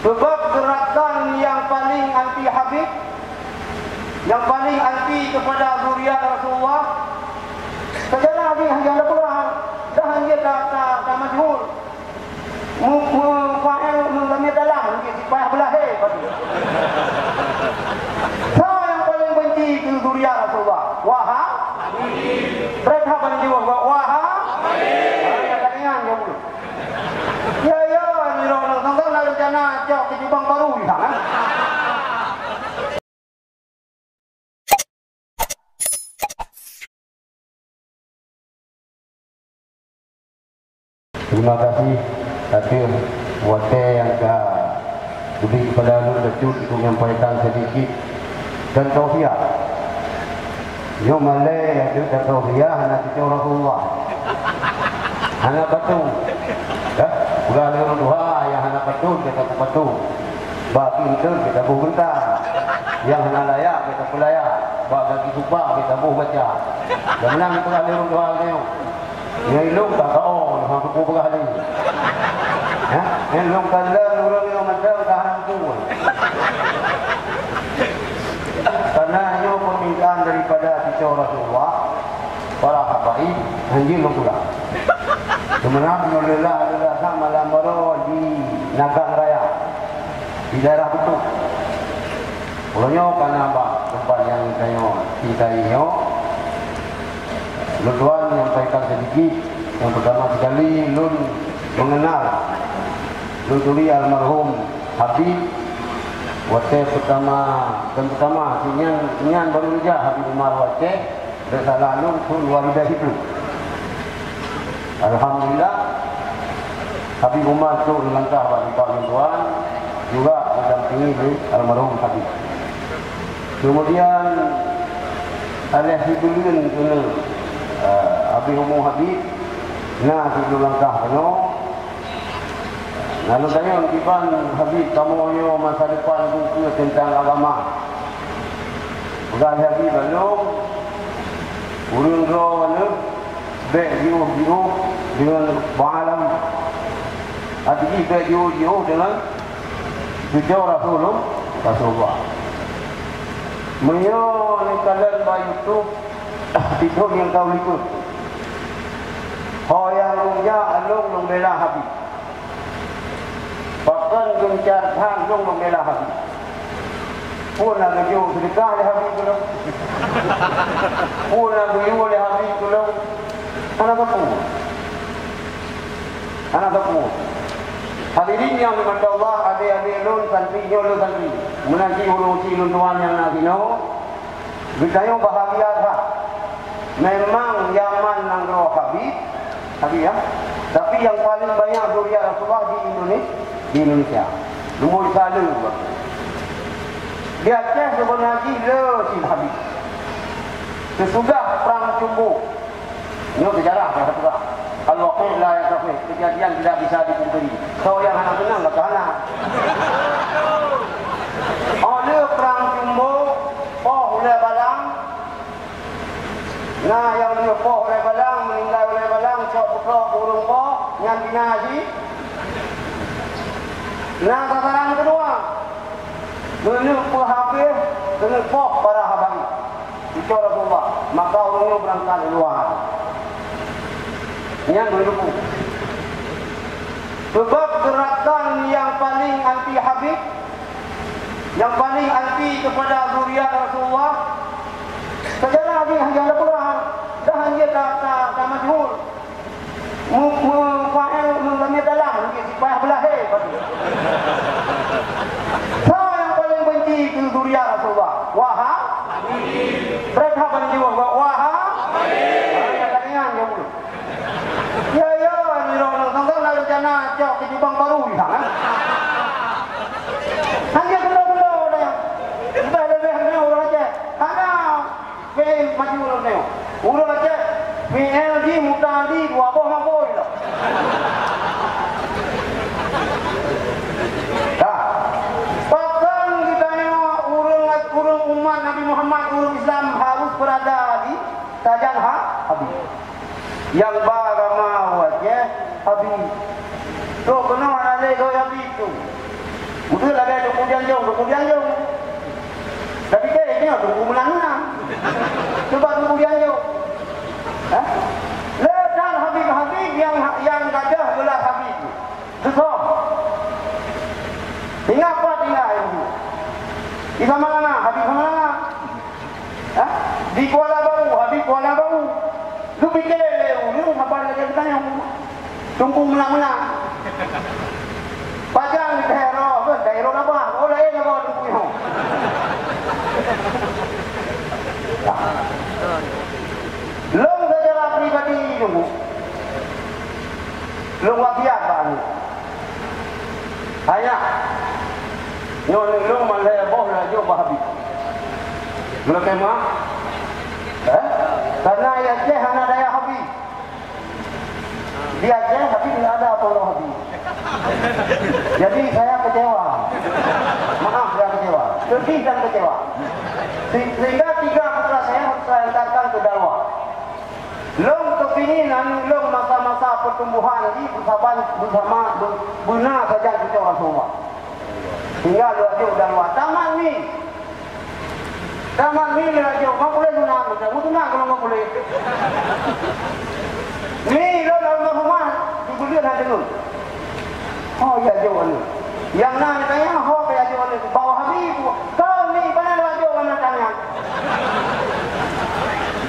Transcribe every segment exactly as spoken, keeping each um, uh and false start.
Sebab gerakan yang paling anti Habib, yang paling anti kepada zuriat Rasulullah, sejarah Habib yang dah peugah, dah dia dah, dah, dah masyhur. Mu-, mu-, fa'il menggamit dalam, dia si payah belah, eh, padu. Siapa yang paling benci ke zuriat Rasulullah? Wahab? Mereka paling jauh, Wahab? Ah, ya, tak ingat, ya, dulu. Ya, ya, ni orang nonton, kan, nak rencana, cok, ke Jubang Baru, di sana. Terima kasih, Datuk, watée nyang ka geubri kepada ulôn, Datuk, untuk menyampaikan sedikit dan tausiah. Nyoe malée nyang jeuet dan tausiah hana cucoe Rasulullah. Hana patung. Ya, peugah lé ureuëng tuha nyang hana patung, kata patung. Bak pintoe geutabôh geuntang, nyang hana layak geutabôh layak, bak gaki supak geutabôh baca. Dan meunan peugah lé ureuëng tuha geutanyoe, "Nyoe ilong ka kaoe, hana kupeugah lé." Hah? Ilong ka lheueh ureuëng nyang mantong ka hana kupeugah. Karena nyoe permintaan daripada cucoe Rasulullah, para habaib, hanjeuet lôn peugah. Sebenarnya leulah-leulah sa malam baroe di Nagang Raya. Di daerah Beutôk. Uroe nyoe ka na bak teumpat nyang tanyoe cintai nyoe, lôn tuan nyampaikan sedikit. Nyang pertama sekali, lôn mengenal lôn turi almarhum Habib watée pertama, dan pertama, nyan, nyan baru saja Habib Umar Aceh. Bèk salah lôn, thôn dua ribèe siplôh. Alhamdulillah, Habib Umar trôk neulangkah bak nibak lôn tuan, juga geudampingi lé almarhum Habib. Kemudian, aléh sibuleuen keunoe, eh, Habib Umar Habib na siplôh langkah keunoe, Lalu tanyong kiban Habib kamoe nyoe masa depan buku teuntang agama. Peugah lé Habib, "Lôn, ureuëng droeneuh bèk jiôh-jiôh deungon bang alam. Arti jih bèk jiôh-jiôh deungon cucoe Rasulul-, Rasulullah." Meunyoe neukalon bak YouTube, sigoe nyang ka likot. Ho nyang lôn jak lôn, lôn bela Habib. Pakon geuncar that lôn, lôn bela Habib. Peue na geujok seudeukah lé Habib keu lôn? Peue na geuyue lé Habib keu lôn? Hana sapeue. Hana sapeue. Hadirin nyang dirahmati Allah, adé-adé lôn, santri nyoe lôn santri. Meunan cit ureuëng chik lôn tuan nyang na sinoe, geutanyoe bahagia that. Memang Yaman nanggroe Habib, Habib, ya. Tapi nyang paling banyak zuriat Rasulullah di Indone-, di Indonesia. Lumbôi Sale. Di Aceh sebenarnya le cit Habib. Sesudah Perang Cumbo, nyoe sejarah, saya peugah. Al-waqi' la yakhfa, kejadian tidak bisa dipungkiri. Soe nyang hana seunang, ka hana. Óh lheueh Perang Cumbo, poh ulèe balang, Na nyang lheueh poh ulèe balang, meuninggai ulèe balang, cok peutrok keu ureuëng poh, nyan dina jih. Na sasaran keudua, keuneuk peuhabéh, keuneuk poh para habaib. Ucok Rasulullah, maka ureuëng nyoe beurangkat u luwa. Nyan beuneuku. Sebab gerakan nyang paléng anti Habib, nyang paléng anti keupada zuriat Rasulullah, sejarah jih nyang na peugah, dah jeuet ka, ka, ka masyhur. Mu-, mu-, fa'il meugamit dalam, jih sipayah beulahé, padu. Soe nyang paléng benci keu zuriat Rasulullah? Wahab? Mereka paléng jiwoe, Wahab? Hanya tangan, ya, mulut. Ya, ya, ni orang nonton, kan, lalu jana, cok, kejubang baru, di sana. Hanya benda-benda orang. Entah lebih ni orang Aceh. Hana, fi'il maju orang tengok. Orang Aceh, fi'il di, muta'addi, dua boh maf'ul lah. Dah. Pakon kita ni orang, orang umat Nabi Muhammad, orang Islam harus berada di sajan ha-, Habib. Nyang ba agama Aceh, Habib. Trok keunoe hana lé goe Habib tu. Beutôi lagèe Teungku Janjong, Teungku Janjong. Tapi kèe nyoe Teungku Meunan-Meunan. Cuba Teungku Janjong. Hah? Le that Habib-Habib nyang, nyang gadôh geulah Habib. Seusöm. Ingat pat ingat ilmu. Di Samalanga, Habib Samalanga. Hah? Di Kuala Bau, Habib Kuala Bau. Geupike lé ureueng haba lagèe geutanyoe. Teungku Meunan-Meunan. Pajan daerah, daerah Rabah. Oh, laén Rabah Teungku nyoe. Lôn secara pribadi, Teungku. Lôn wasiat bak aneuk. Ayah, nyoe aneuk lôn malèe boh laju bak Habib. Meulakèe meuah. Eh? Karena di Aceh hana dayah Habib. Di Aceh Habib nggak ada pondok Habib. Jadi saya kecewa. Maaf, saya kecewa. Sedih dan kecewa. Se-, sehingga tiga putra saya harus saya antarkan ke Dalwa. Lôn keupingin aneuk lôn masa-masa pertumbuhan jih beusama, beusama, be-, beuna sajan cucoe Rasulullah. Sehingga lôn jok Dalwa. Tamat mi. Tamat mi lôn jok. Ngon kulét sunat, meusunat keunoe ngon kulét. Mi lôn almarhumah, di buleuen hana deungoe. Oh, ya, jaweueb aneuk. Nyang na tanya, ho, ya, jaweueb aneuk. Bak Wahabi, kau ni, mana laju mana tanya?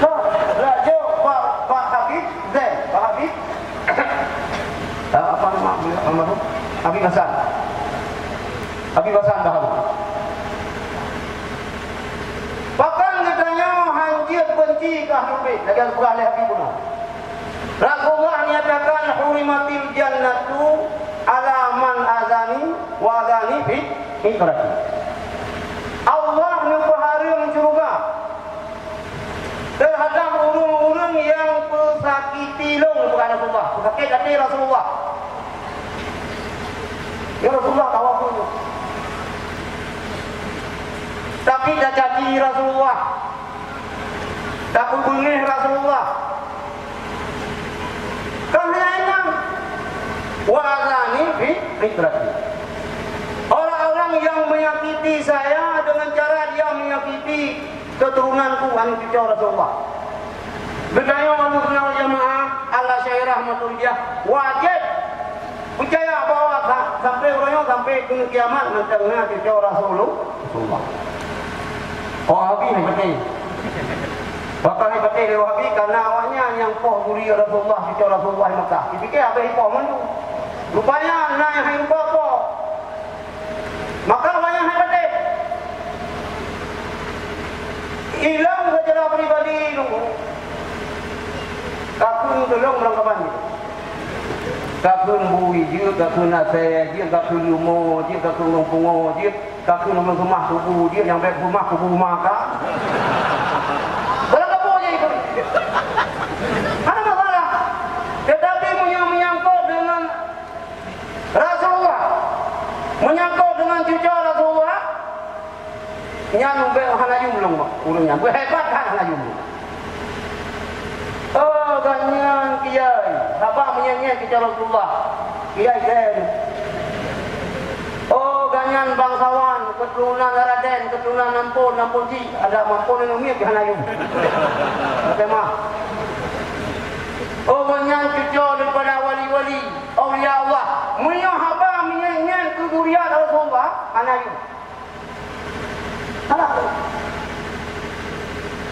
Kau, laju, Pak, Pak Habib, Zain, Pak Habib. Ah, apa nama beliau, almarhum? Habib Hasan. Habib Hasan Baharu. Pakon geutanyoe hanjeuet beunci keu Ahlul Bait, lagèe geupeugah lé Habibuna. Rasulullah nyatakan, "Hurimatil jannatu ala man azani wa azani fi mitrati." Allah neupeuhareuem syeuruga teuhadab ureueng-ureueng nyang peusakiti lôn, peugah Rasulullah. Peusakét até Rasulullah. Ya Rasulullah, tawa pun. Tapi tacaci Rasulullah. Tapeubeungéh Rasulullah. Kan hanya ingat. Wa azani fi fitrati. Orang-orang yang menyakiti saya dengan cara dia menyakiti keturunanku, aneuk cucoe Rasulullah. Geutanyoe ahlu sunnah wal jamaah, Al-Asy'ariyah, Maturidiyah, wajéb Peucaya bahwa sa-, sampoe uroe nyoe, sampoe keu kiamat, mantong na cucoe Rasulullah. Oh, Habib hai patéh. Pakon hai patéh lé Wahabi, karena awaknyan nyang poh guri Rasulullah, cucoe Rasulullah di Makkah. Dipike habéh ipoh mandum. Rupanya na nyang hai lupa poh. Maka awaknyan hai patéh. Ilôn secara pribadi lôn. Kakun tulông barangkaban jih. Ka kheun bui jeuet, ka kheun asèe jeuet, ka kheun leumo jeuet, ka kheun ureueng pungo jeuet, ka kheun ureueng seumah kubu jeuet, nyang bèk seumah kubu ma ka. Barang kamoe jeuet itu. Hana masalah. Tetapi meunyoe menyangkut dengan Rasulullah, menyangkut dengan cucoe Rasulullah, nyan bèk hana yum lôn, ureueng nyan beuhebat that hana yum lôn. Oh, gobnyan kiai, haba meunyan-nyan keu Rasulullah. Kiai kèe. Oh, gobnyan bangsawan, keuturonan Raden, keuturonan Ampon, Ampon Ji, ada Ampon nyang miet hana yum. Oke, mah. Oh, gobnyan cucoe daripada wali-wali, aulia Allah. Meunyoe haba meunyan-nyan keu zuriat Rasulullah, hana yum. Hana.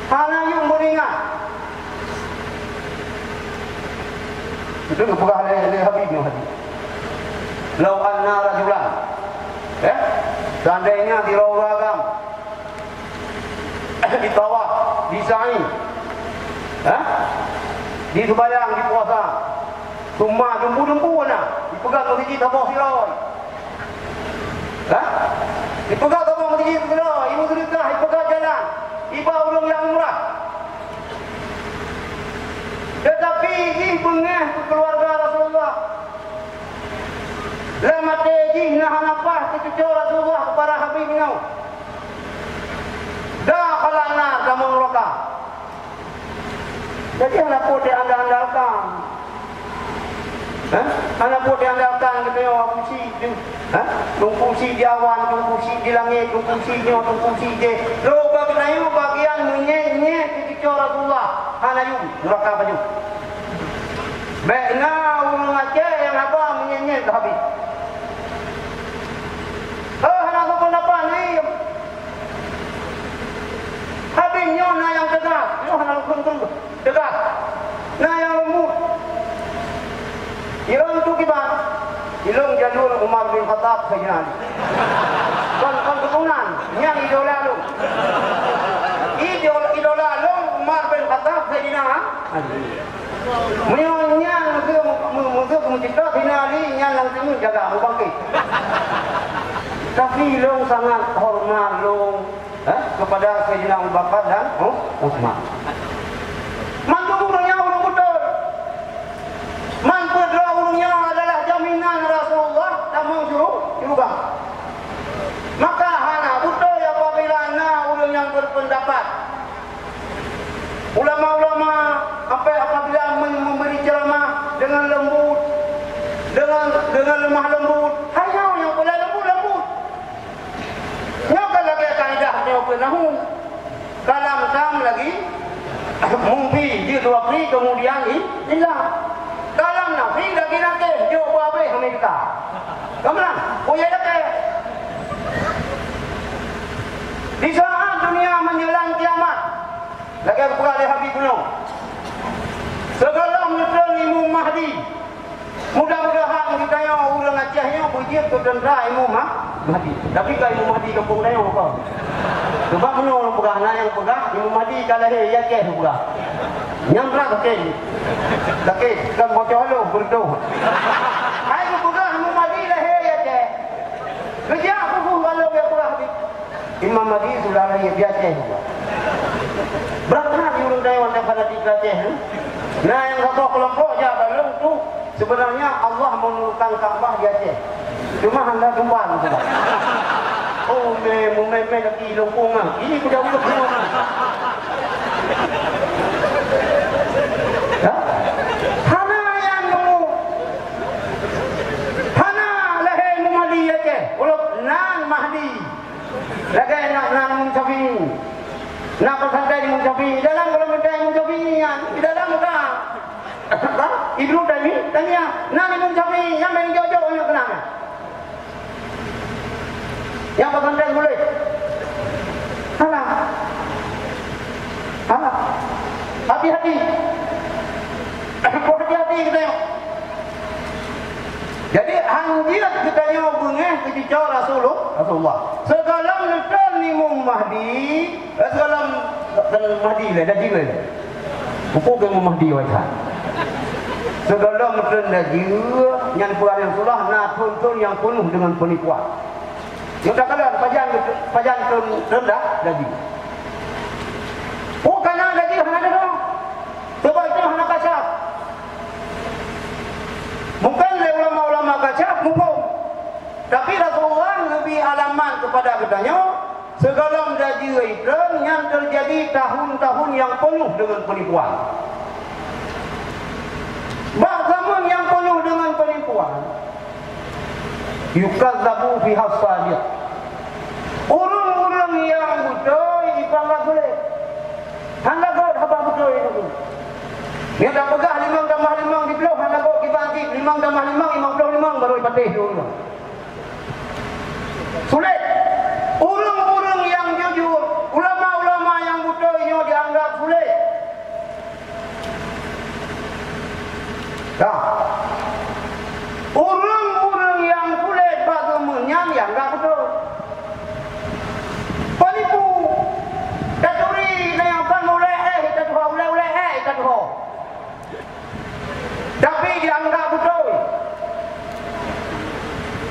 Hana yum beuringat. Itu geupeugah lé, lé Habib nyoe hadis. "Lau anna rajulan," eh, seandainya di Raurah agam, di tawaf, di sa'i, eh, di seumayang, di puasa, summa dumpu-dumpu na, dipeugah meuseujid saboh sidroe. Ha? Ipeugah kamoe meuseujid keudroe, imeuseudeukah, ipeugah jalan, iba ureueng nyang umrah. Teutapi jih beungèh keu keuluwarga Rasulullah. Lam até jih na hana paih keu cucoe Rasulullah, keu para habib nyoe. Dakhalan nar, tamong neuraka. Jadi hana peue teuandal-andalkan. Hah? Hana buet nyang datang keu tanyoe Abu Syik tu. Hah? Teungku Syik di awan, Teungku Syik di langét, Teungku Syik nyoe, Teungku Syik jéh. Lo bak tanyoe bagian meunyét-nyét di cucoe Rasulullah. Hana yum, nuraka pajoh. Bèk na ureueng Aceh nyang haba meunyét-nyét keu Habib. Oh, hana sopan-sopan lé. Habib nyoe na nyang teugas, nyoe hana lôn kheun-kheun. Teugas. Na nyang leumbut. Ilôn tu kiban. Ilôn jalur Umar bin Khattab Saidina Ali. Kon, kon keuturunan, nyan idola lôn. Idola, idola lôn Umar bin Khattab Saidina Ali. Meunyoe nyan meukeue, meukeue meucebta Saidina Ali, nyan lam teungeut jaga meubangkét. Tapi lôn sangat hormat lôn Eh, kepada Saidina Abu Bakar dan U-, Utsman. Mandum ureueng nyan ureueng beutôi. Man peuet droe ureueng nyan adalah jaminan Rasulullah tamong syuru-, syeuruga. Maka hana beutôi apabila na ureueng nyang berpendapat. Ulama-ulama sampai apabila men-, memberi ceramah dengan lembut, dengan, dengan lemah lembut, hai nyoe nyang peureulèe lembut-lembut. Nyoe ka lagèe kaidah nyoe keu nahu. Kalam tam lagi mufi, jeuet dua kali kemudian i-, ilang. Kalam nafi lagi nakeh, jok beu habéh Amerika. Ka meunan, oh ya, nakeh. Di saat dunia menjelang kiamat, lagèe geupeugah lé Habib bunoe, sigohlom neutron Imam Mahdi, mudah-mudahan geutanyoe ureueng Aceh nyoe beujeuet keu teuntra Imam Ma-, Mahdi. Tapi ka Imam Mahdi gampông tanyoe kon. Sebab meunyoe ureueng peugah, na nyang peugah Imam Mahdi ka lahé di Aceh peugah. Nyan brat sakét. Sakét, kan bocor lom beureudoh. Hai geupeugah Imam Mahdi lahé di Aceh. Geujak khusus balong ya peugah di Imam Mahdi sudah lahé di Aceh juga. Brat that di ureueng Taiwan dan fanatik Aceh tu. Nah, nyang saboh keulompok jak balong tu, sebenarnya Allah menurunkan Ka'bah di Aceh. Cuma hana tumbang tu. Oh, mé, mumé-mé lagi longkong ah. Ini kuda urut semua. Ha? Hana nyang nunggu. Hana lahé Imam Mahdi di Aceh. Walau nan Mahdi. Lagèe na, na Imam Syafi'i. Na pesantren Imam Syafi'i. Di dalam kalau pesantren Imam Syafi'i nyan, di dalam ka. Ka? Ibnu Taimi-, Taimiyah. Na Imam Syafi'i, nyan main jok-jok nyoe keunan. Nyang pesantren boleh. Salah. Salah. Hati-hati. Hati-hati kita. Jadi, hanjeuet geutanyoe beungéh keu cucoe Rasulullah, Rasulullah. Sigohlom neutron Imam Mahdi, eh, sigohlom neutron Mahdi lé, laju lé. Peue keu Imam Mahdi wai that. Sigohlom neutron laju, nyan peue Rasulullah na thon-thon nyang peunoh deungon peunipuan. Nyoe takalon pajan, pajan thon, thon dah laju. Peue kana laju hana deungoe. Sebab itu hana kasyaf. Mungkin lé ulama-ulama kasyaf muphom. Tapi Rasulullah neubri alamat kepada geutanyoe, sigohlom laju itrön nyan teujadi tahun-tahun nyang peunoh deungon peunipuan. Bak zaman nyang peunoh deungon peunipuan, yukadzabu fiha shadiq. Ureuëng-ureuëng nyang beutôi jipeugah geuléh. Hana göt haba beutôi nyoe. Nyang tapeugah limong tamah limong jiploh hana göt kiban cit, limong tamah limong, limong ploh limong baru jipatéh lé ureuëng. Sulet. Ureuëng-ureuëng nyang jujur, ulama-ulama nyang beutôi nyoe dianggap sulet. Dah. Ureuëng-ureuëng nyang sulet bak geumeun nyan nyang gak beutôi. Penipu. Taturi na nyang ban ulée éh, tatuho ulée-ulée éh, tatuho. Tapi dianggap beutôi.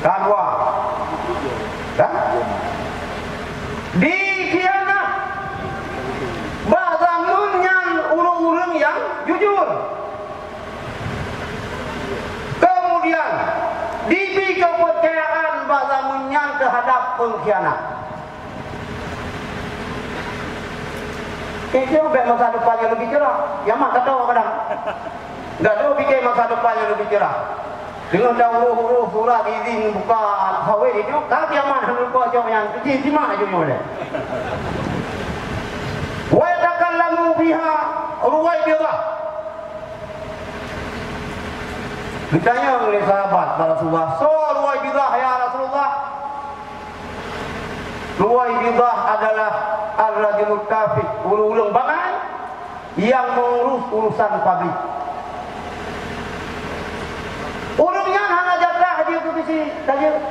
Ka dua. Dah. Dikhianat. Bak zaman nyan ureuëng-ureuëng nyang jujur. Kemudian, dibri kepercayaan bak zaman nyan teuhadap pengkhianat. Itu bèk masa depan nyang leubeh cerah. Nyang mah ka tho kadang. Gata pike masa depan nyang leubeh cerah. Teungoh ta uroh-uroh surat izin buka sawét itu, ka kiamat hana lupa cok nyan, keuci simak aju nyoe lé. Wa yatakallamu fiha Ruwaibidah. Geutanyong lé sahabat bak Rasulullah, "Soe Ruwaibidah, ya Rasulullah?" Ruwaibidah adalah ar-rajulut tafih, ureuëng-ureuëng bangai nyang meungurus urusan pablik. Ureuëng nyan hana jatah jeuet keu bisi, ka jeuet.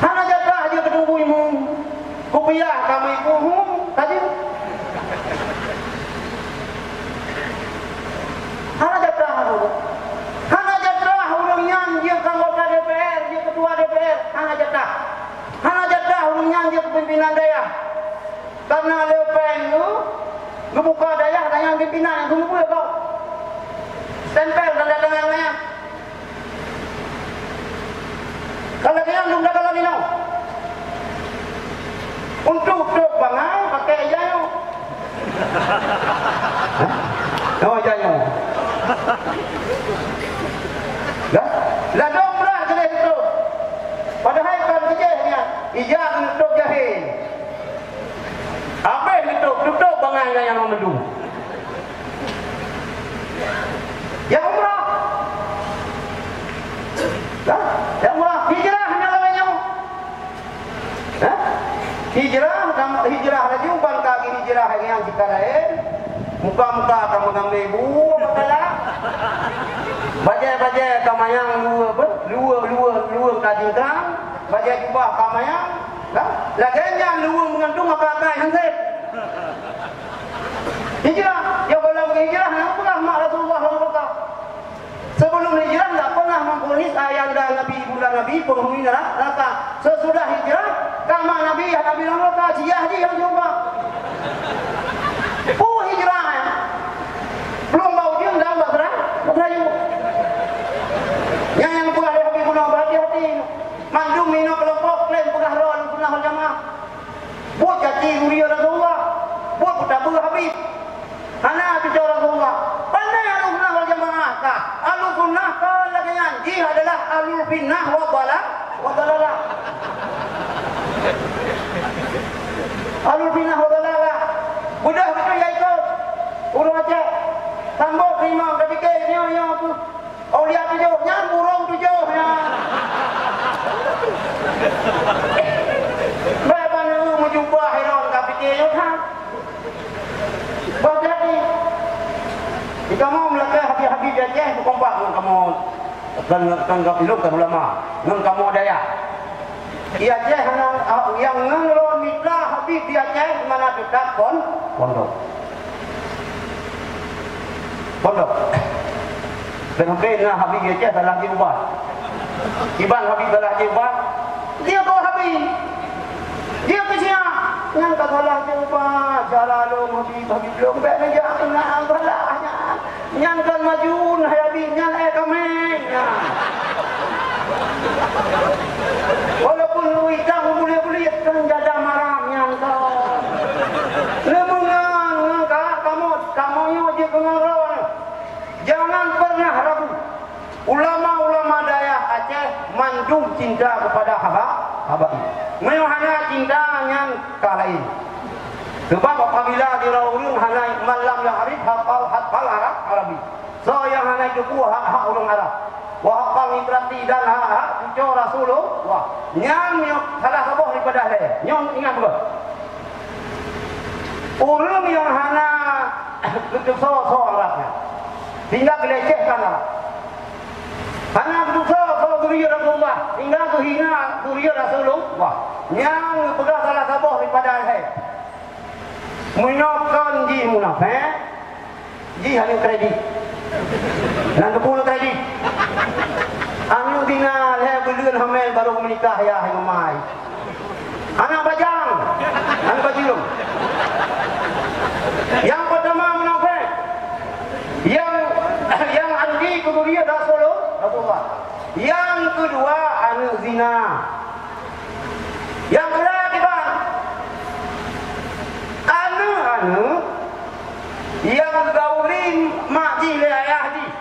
Hana jatah jeuet keu teungku imum. Kupiah kami kuhu, ka jeuet. Hana jatah ureuëng. Hana jatah ureuëng nyan jeuet keu anggota D P R, jeuet ketua D P R, hana jatah. Hana jatah ureuëng nyan jeuet keu pimpinan dayah. Karena le péng tu geubuka dayah dan nyang pimpinan nyang geumubuet kau. Stempel tanda tangan nyan. Kalau dia belum dapat lagi no. Untuk trok bangai pakai ija nyoe. Hah? Oh, ija nyoe. Dah? Ladom berat kena itu. Padahal kan kejeh niat. Ija untuk jahil. Habéh tutup, tutup bangai nyan nyang mandum. Ya umrah. Dah, ya umrah. Hijrah nyang laén nyoe. Hah? Hijrah, kam-, hijrah laju, ban ka hijrah nyang cit ka laén. Muka-muka ka meugamé bu, apa salah? Bajée-bajée ka mayang luwa, apa? Luwa, luwa, luwa ka jingkang. Bajée jubah ka mayang. Dah? Lagée nyan luweueng meugantung akai-akai hansét. Hijrah, ya gohlom hijrah, nyang peugah mak Rasulullah lam Mekah. Sebelum hijrah, tak pernah memvonis ayahanda Nabi, ibunda Nabi, penghuni neraka. Sesudah hijrah, ka mak Nabi, ya Nabi lam Mekah, jiyah jih nyang cuba. Peue hijrah, ya? Belum bau jeuem, dah bak sera-, bak serayu. Nyang, nyang peugah lé Habib Guna, berhati-hati. Mandum inoe keulompok klaim peugah droe Ahlussunnah wal Jamaah. Buet caci duri Rasulullah. Buet peutabeue Habib. Hana cucoe Rasulullah. Pandai Ahlussunnah wal Jamaah kah? Ahlussunnah kon lagée nyan. Jih adalah ahlul fitnah wa dhalal, wa dhalalah. Ahlul fitnah wa dhalalah. Beudôh beutôi ya ikot. Ureuëng Aceh. Sambot keu imam, tapike nyoe, nyoe tu. Aulia tujoh nyan, burông tujoh nyan. Bèk ban eu meujubah ilôn ka pike nyoe that. Bah jadi. Di kamoe meulakèe habéh-habéh di Aceh, beukompak ngon kamoe. Kan, kan, kan, ilôn kan ulama. Ngon kamoe dayah. Di Aceh hana, ah, nyang ngon lôn mitra Habib di Aceh mana teutab pon-, pondok. Pondok. Dan mungkin na Habib di Aceh salah jiubat. Iban Habib salah jiubat, dia keu Habib. Dia keu siap. Nyang ka salah jiubat, cara lôn Habib, Habib lôn bèk neujak na salah nyan. Nyan kan majun, hai Abi, nyan, eh, kaméng, nyan. Walaupun lui kang buliet-buliet, kan jadah maram nyan kan. Leumeungan ngon ka, kamoe, kamoe nyoe jeuet keu ngon droe. Jangan pernah ragu. Ulama-ulama dayah Aceh mandum cinta kepada haba, habaib. Meunyoe hana cinta, nyan ka laén. Sebab apabila sidroe ureueng hana, man lam ya'rif haqqal, haqqal Arab, Arabi. Soe nyang hana jiteupeue hak-hak ureueng Arab, wa haqqal mitrati, dan hak-hak cucoe Rasulullah, nyan nyoe salah saboh daripada lhèe. Nyoe ingat beutôi. Ureueng nyang hana geutusoe soe Arab nyan, sehingga geulecehkan Arab. Hana geutusoe soe zuriat Rasulullah, sehingga geuhina zuriat Rasulullah. Nyan geupeugah salah saboh daripada lhèe. Meunyoe kon jih munafék, jih aneuk kredit. Nan geupeu kredit. Aneuk dina lhèe buleuen hamé barô meunikah yah ngon mai. Aneuk bajang, aneuk bajeuem. Nyang peutama munafék. Nyang, nyang anti keu zuriat Rasulullah. Nyang keudua aneuk zina. Nyang keulhèe kiban, aneuk-aneuk nyang geugauli mak jih lé ayah jih.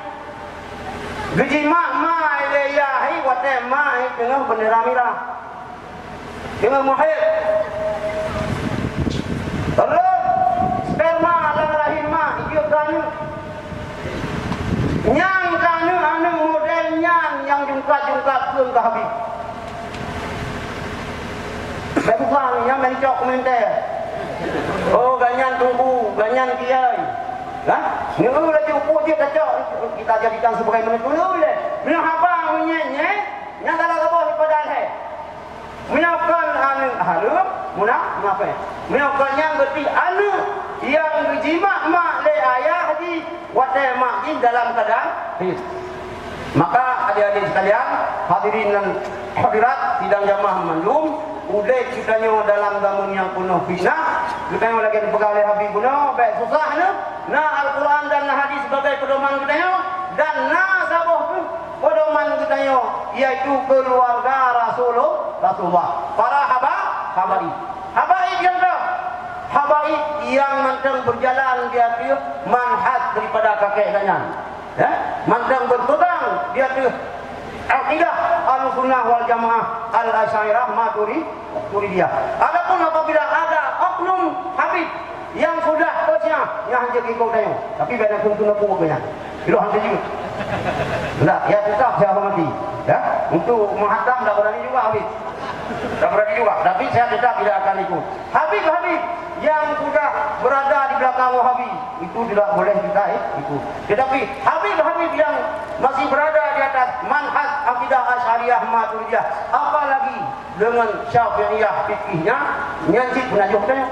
Geujimak ma lé yah hi watée ma hi teungoh beundera mirah. Teungoh muhaid. Rhot sperma lam rahim ma, jeuet keu aneuk. Nyang keu aneuk-aneuk model nyan nyang jungkat-jungkat keueng keu Habib. Bèk susah nyan, bèk nicok komentar. Oh, gobnyan teungku, gobnyan kiai. Hah? Nyoe laju peue jeuet tacok, kita jadikan sebagai meuneuk. Nyoe lé. Meunyoe haba meunyoe nyan, nyan salah saboh daripada lhèe. Meunyoe kon aneuk hareuem, muna-, munafék. Meunyoe kon nyan berarti aneuk nyang geujimak mak lé ayah jih watée mak jih dalam keuadaan haid. Maka adik-adik sekalian, hadirin dan hadirat sidang jamaah mandum, udeb geutanyoe dalam zaman nyang peunoh fitnah, geutanyoe lagée geupeugah lé Habib bunoe, bèk susah neuh, na Al-Quran dan na hadis sebagai pedoman geutanyoe, dan na saboh peudoman geutanyoe, yaitu keuluwarga Rasulul-, Rasulullah, para haba-, habaib. Habaib nyang ka, habaib nyang mantong beujalan di ateueh manhaj daripada kakek gobnyan. Ya, mantong beupeugang di ateueh akidah Ahlussunnah wal Jamaah Al-Asy'ariyah Maturi-, Maturidiyah. Adapun apabila ada oknum habib nyang sudah teusiah, nyan hana jeuet ikot tanyoe. Tapi bèk na kheun-kheun aku ke nyan. Ilok hana jeuet. Ndak, ya tetap saya hormati. Ya, untuk menghantam tak berani juga habib. Tak berani juga, tapi saya tetap tidak akan ikut. Habib-habib yang sudah berada di belakang Wahabi, itu tidak boleh kita, eh, ikut. Tetapi habib-habib yang masih berada di atas manhaj akidah Asy'ariyah Maturidiyah, apalagi dengan Syafi'iyah fikihnya, nyan cit peunajoh tanyoe.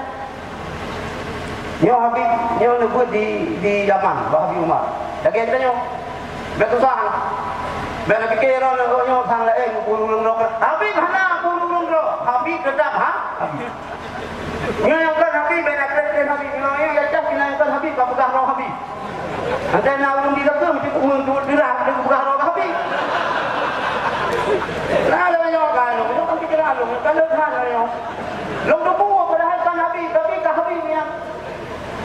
Nyoe Habib, nyoe neubeuet di, di Yaman, bak Habib Umar. Lagèe tanyoe, bèk susah. Bèk na pike droeneuh, oh, nyoe sang laén, ureueng droe. Habib hana ureueng droe. Habib tetap ha-, Habib. Nyoe nyang kon Habib, bèk na kren-kren Habib. Nyoe nyang dah nyang kon Habib, ka peugah droe Habib. Antai na ureueng di leukeue meucukupmeung tu dirah, dia peugah droe Habib. Nah, lagèe nyoe kan, nyoe kan pikiran lôn, kan lôn hana nyoe. Lôn teupeu padahai kan Habib, tapi ka Habib nyan.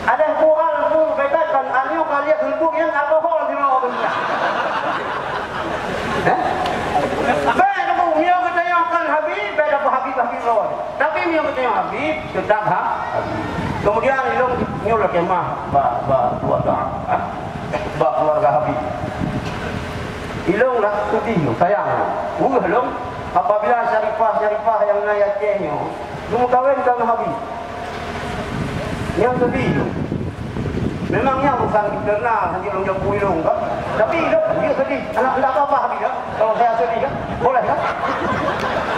Ada bual tu, beda kan, anyoe ka lihat untuk yang alkohol di bawah tu. Eh? Baik, teupeu, nyoe geutanyoe kan Habib, beda pun Habib, Habib lawan. Tapi nyoe geutanyoe Habib, tetap ha-, Habib. Kemudian, ilong nyoe lah kemah, ba, ba, keluarga, ha? Ba keluarga Habib. Ilong lah sedih, sayang. Ureueng long, apabila syarifah-syarifah yang na Aceh nyoe, lumeukawen ka ngon Habib. Nyang sedih tu. Memang nyan urusan internal, hana lôn jampu ilong kan. Tapi ilong, dia sedih. Anak, tidak apa-apa, Habib, ya. Kalau saya sedih, kan? Boleh, kan?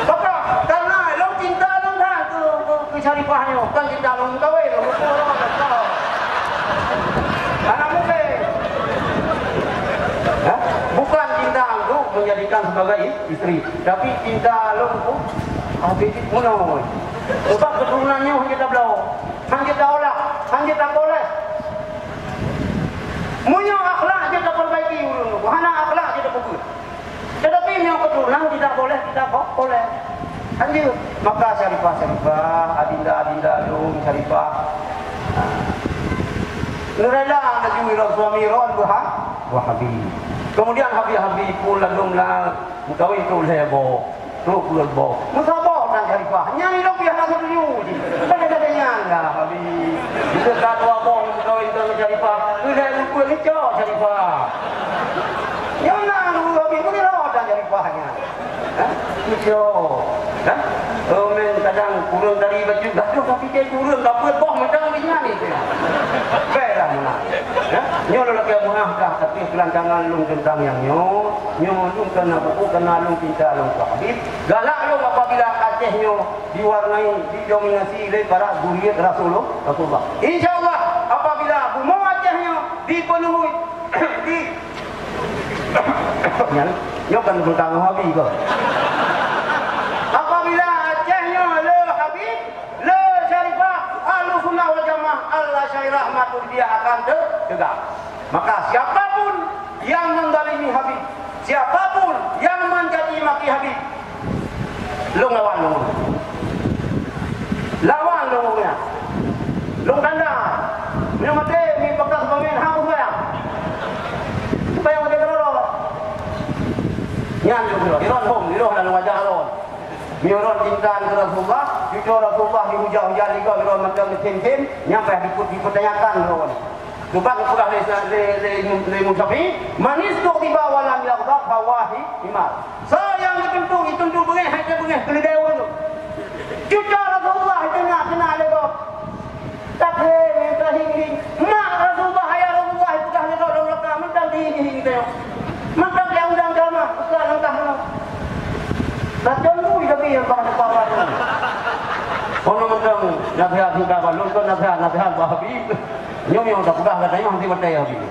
Maka, karena ilong cinta ilong dah ke, ke, ke syarifah nyoe. Kan cinta ilong kawin, ilong betul, ilong betul. Anak mungkin. Ya? Bukan cinta untuk menjadikan sebagai isteri. Tapi cinta ilong tu, habis itu, Sebab keuturonan nyoe hana tabloe, hana taolah, hana tapoles. Meunyoe akhlak jeuet tapeurbaiki ureueng nyoe, hana akhlak jeuet tapeubeuet. Tetapi meunyoe keuturonan tidak boleh kita po-, poles. Lanjut. Maka syarifah-syarifah, adinda-adinda lôn syarifah. Neurela laju ilong suami lôn beuha-, beuhabib. Kemudian habib-habib pun ladôm la meukawen keu ulèe boh. Trok ulôn boh. Meusaboh tan Syarifah. Nyan ilong pih hana setuju jih. Lagèe-lagèe nyan lah, Habib. Bisa ka dua boh meukawen ngon Syarifah. Keuneuk lupa ngicok Syarifah. Nyoe na dulu Habib, meugira tan Syarifah nyan. Hah? Ngicok. Hah? Oh, men kadang kureueng tali baju. Gadoh ka pike kureueng, ka peuet boh mantong di nyan itu. Baiklah, meunan. Hah? Nyoe lôn lakèe meu'ah kah, tapi keulancangan lôn teuntang nyang nyoe. Nyoe lôn kana buku, kana lôn cinta lôn keu Habib. Galak lôn apabila Aceh nyoe diwarnai, didominasi lé para zuriat Rasulullah, Rasulullah. Insya Allah, apabila bumoe Aceh nyoe dipenuhi, di, nyan, nyoe kan teuntang Wahabi ke? Apabila Aceh nyoe le Habib, le Syarifah, Ahlussunnah wal Jamaah, Al-Asy'ariyah, Maturidiyah akan te-, tegak. Maka siapapun yang menzalimi Habib, siapapun yang mencaci maki Habib, lôn lawan lôn. Lawan lôn nyan. Lôn tanda. Meunyoe maté, mi bekas bangen hang beusayang. Supaya maté keudroe. Iron hom, iron dalam wajah lôn. Iron cinta keu Rasulullah, cuco Rasulullah dihujat-hujat lé gob, iron mantong meucén-cén, nyang payah dipeu-, dipertanyakan lôn. Sebab geupeugah lé, lé, lé, lé Imam Syafi'i, "Man istughdiba wa lam yaghdab fahuwa himar." Soe nyang geutuntu, jituntu beungéh, hai teubeungéh, keuleudée ureueng. Cuco Rasulullah, teunak-teunak lé gob. Tapi, tahieng-hieng. Mak Rasulullah, ayah Rasulullah, peugah lé gob lam leuka, mantong tahieng-hieng teuh. Mantong nyang undang jamaah, peugah langkah nyoe. Lacon bui tapi nyang bah depan batu. Kono mantong nasihat sudah balon, kon nasihat, nasihat bah Habib. Nyoe nyang tapeugah gata nyoe hana batée Habib.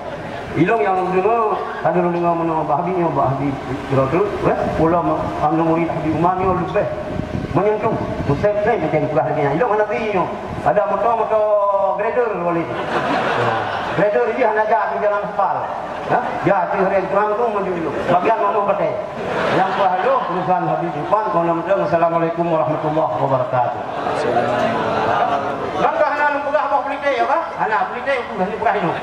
Ilong nyang deungoe, ka lôn deungoe meunoe bah Habib nyoe, bah Habib. Kira tu, eh, ulama, anu murid Habib Umar nyoe leubeh menyentuh. Musém-sém macam peugah lagée nyan. Ilong hana bri nyoe. Ada moto, moto grader wali. Grader jih hana jak di jalan aspal. Ha? Jak di hari tuang tu menuju ilong. Bagian mamoh batée. Nyang peugah lôn, perusahaan Habib Irfan, keunoe mantong. Assalamualaikum warahmatullahi wabarakatuh. Bang ka hana lôn peugah boh pelite, ya, Bang? Hana pelite, aku hana peugah nyoe.